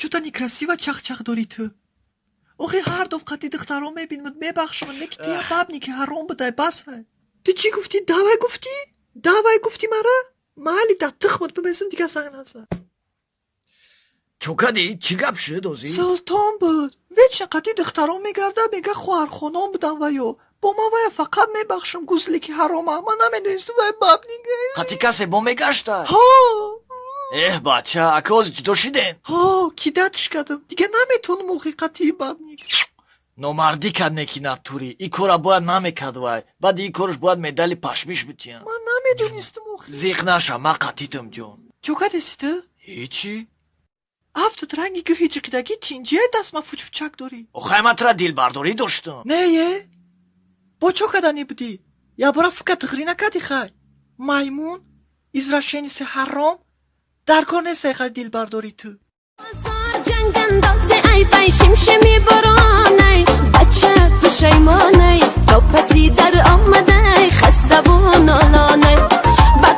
Чё-то некрасиво чахчах дорӣ ту. Охи, ҳар доф қати духтаро мебинмад, мебахшмад, леки ту я бабники ҳаром будай, басай. Ту чӣ гуфтӣ? Давай гуфтӣ? Давай гуфтӣ мара? Майли, дар тухмат бимезим, дига занг назан. Чо кадӣ? Чӣ гап шуд озӣ? Султон буд. Вечно қати духтаро мегарда, мега, хоҳархонон будам ваё. Бо ман вая фақат мебахшам, гузлики ҳарома. Ман намедонистам, вай бабник. Қати касе бо мегашта? Ҳо. Эҳ, бача, ака, ҳозир ҷудо шидем? Ҳо, кидатш кардам. Дига наметавонам охи қати бабник. Номардӣ кард неки натурӣ. И кора бояд намекард вай. Баъди ин кораш бояд медали пашмиш битиям. Ман намедонистам охи. Зиқ наша, ман қатитам, ҷон. Чо кадеси ту? Ҳечи. Афтат ранги гӯҳи ҷиқидагӣ, тинҷие, дастма фучфучак дорӣ. Охай, ман тура дилбардорӣ доштам. Не е, бо чо каданӣ будӣ? Якбора фука тиғрӣ накардӣ? Хай, маймун, извращенец и ҳаром, дар кор нестай хай дилбардорӣ ту. Ҷангандози ай пай шимшими боронай, бача пушаймонай, то паси дар омадай, хаставу нолонай ба.